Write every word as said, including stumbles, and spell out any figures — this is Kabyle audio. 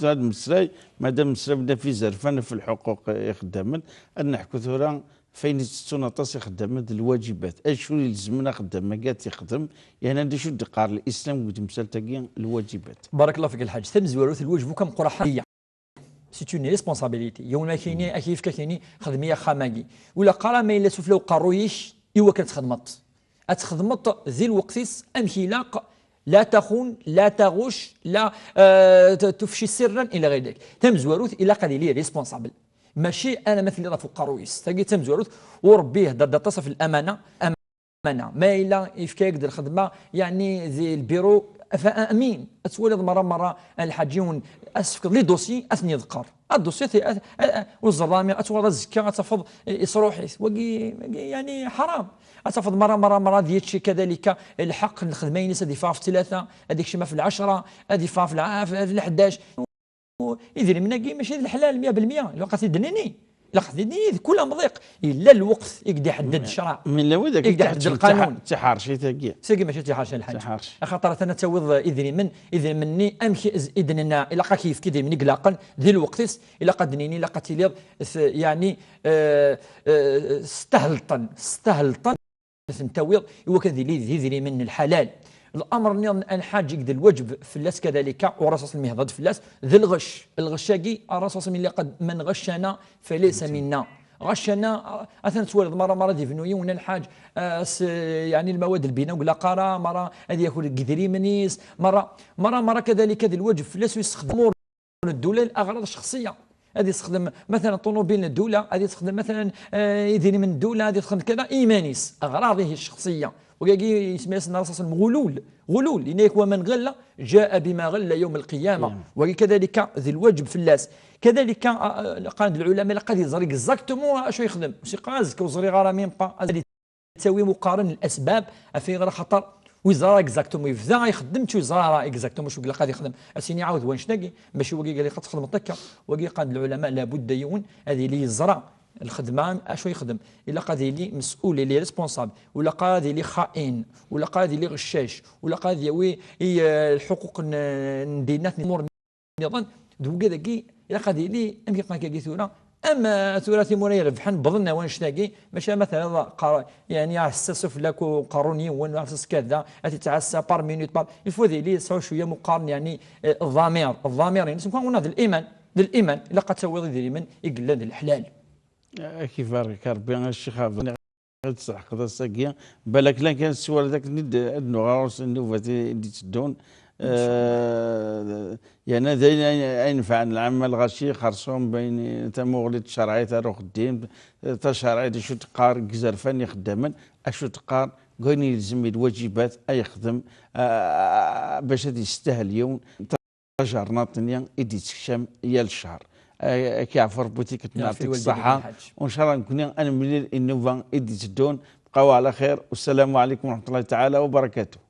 ad mmeslay, madam mmeslay bna fi zerfan f lḥuquq ixeddamen, ad neḥku tura f ayen ittettun aṭas ixeddamen d lwajibat. Acu ilezmen axeddam-agi ad t-ixdem, yerna d acu d-iqqar lislam deg temsalt-agi, lwajibat? Barakallahu fik, Lḥaǧ. Tamezwarut, lwajeb akk ameqqran ḥaqqiya. C'est une responsabilité. Yiwen ma kini, ak yefka kini, xdem-iyi axxam-agi. Ula qqar ma yella sufella uqerruy-ik, i wakken ad txedmeḍ. Ad txedmeḍ di lweqt-is, amek ilaq, la taxun, la taɣuc, la, euh, t-, tufci sirran, ila ɣir dalik. Tamezwarut, ilaq ad yili responsable. Mačči ala ma telliḍ ɣef uqerruy-is. Tagi d tamezwarut, u Rebbi ihedder-d aṭas ɣef lamana. Amana. Ma yella yefka-yak-d lxedma, yeɛni di lbiru, fa amin. Ad twaliḍ merra, merra, a Lḥaǧ, yiwen, ad s-tefkeḍ les dossiers, ad ten-yeḍqer. Ad dossier, ti-, ad, ad, ad, ur ẓerr ara, ad twaliḍ azekka, ad tafeḍ, eh, isruḥ-it. Wagi, wagi, yeɛni, ḥaram. Ad tafeḍ merra, merra, merra, ad yečči kadalika lḥeqq n lxedma-ines, ad yeffeɣ ɣef tlata, ad yekcem ɣef lɛecra, ad yeffeɣ ɣef lɛa-, ɣef lḥdac. Idrimen-agi mačči d leḥlal mya belmya, ilaq ad t-id-nini. Ilaq ad t-id-nini di kul amḍiq. Yella lweqt i k-d-iḥedded ccṛeɛ. Mi la wid i k-d-iḥedded lqanun. Tiḥerci-tagi. Tagi mačči d tiḥerci, a Lḥaǧ. Tiḥerci. Axaṭer atan ad tawiḍ idrimen, idrimen-nni amek i d-nenna, ilaq ad k-yefk idrimen i ilaqen di lweqt-is, ilaq ad d-nini, ilaq ad tiliḍ s-, yeɛni, eh, eh, stehlṭen, stehlṭen. Ad ten-tawiḍ, i wakken ad yili d idrimen n lḥalal. Lamer nniḍen, a Lḥaǧ, i d lwaǧeb fell-as kadalika, u Rasul s-, ihḍa-d fell-as, d lɣecc. Lɣecc-agi, Rasul s-, ilaq ad, من غشنا فليس منا. Ɣecc-ana, atan twaliḍ, mara, mara ad ibnu yiwen, a Lḥaǧ, ah, s, yeɛni, lmawad lbina ur ilaq ara, mara ad yaker deg idrimen-is, mara, mara, mara kadalika d lwaǧeb fell-as u yessexdem n ddula, aɣraḍ ccexṣiya. Ad yessexdem, mathalan, ṭunubil n ddula, ad yessexdem, mathalan, eh, idrimen n ddula, ad yessexdem kada i yiman-is. Aɣraḍ ihi ccexṣiya. Wagi yesma-yasen Rasul s-, ɣulul. Ɣulul. Yenna-yak: ومن غل جاء بما غل يوم القيامة. Wagi kadalika d lwaǧeb fell-as. Kadalika, ah, ah, qqaren-d lɛulama, ilaq ad yeẓri exactement acu yexdem. Ur s-yeqqar azekka ur ẓriɣ ara, même pas. Ad yettawi imuqaren n lasbab, af ayɣer, axaṭer ur yeẓra ara exactement, yebda ixeddem, ur yeẓra ara exactement acu ilaq ad yexdem. Ad s-yini: "Ɛawed wanect-agi, mačči wagi ilaq ad txedmeḍ akka." Wagi, qqaren-d lɛulama, labudda yiwen ad yili yeẓra lxedma acu yexdem. Ilaq ad yili mes'ul, yili responsable, ur ilaq ad yili xain, ur ilaq ad yili ɣeccac, ur ilaq ad yawi i, eh, lḥuquq n, n dinat n umur nniḍen, d wigad-agi ilaq ad yili, amek i qqaren akka tura, am, eh, tura timura irebḥen, wwḍen ar wanect-agi, maca ma terriḍ, qqar-, yeɛni, aḥessas fell-ak uqerru n yiwen, aḥessas kada, ad t-yettɛassa par minute, par, il faut ad yili yesɛu cwiya meqqar, yeɛni, eh, ḍamir, ḍamir-ines, meqqar ula d liman, d liman, ilaq ad tawiḍ idrimen i yellan d leḥlal. Ad k-ibarek Rebbi, a Ccix Ɛebd. Ad tesleḥqeḍ ass-agi. Balak lan kan s wala d akken ad d-nuɣal ɣur-s nnubat i d-itteddun. Eh, yerna d ayen, ayen, ayen yenfɛen lɛamma, lɣaci xersum bayen tamuɣli n tcerɛit ar uxeddim, eh, tacerɛit acu teqqar deg izerfan ixeddamen, acu teqqar deg wayen yelzem i lwaǧibat ay yexdem, ah, bac ad yestahel yiwen. Tajernaṭ-nni i d-yettekcam yal ccher. Ad k-yeɛfu Rebbi, tikkelt-nni, yeɛṭik ṣṣeḥḥa. U ncallah nekkni ad nemlil i nnuba i d-iteddun. Bqaw ɛla xir. Wassalamu ɛalaykum wa raḥmatullahi taɛala wa barakatuh.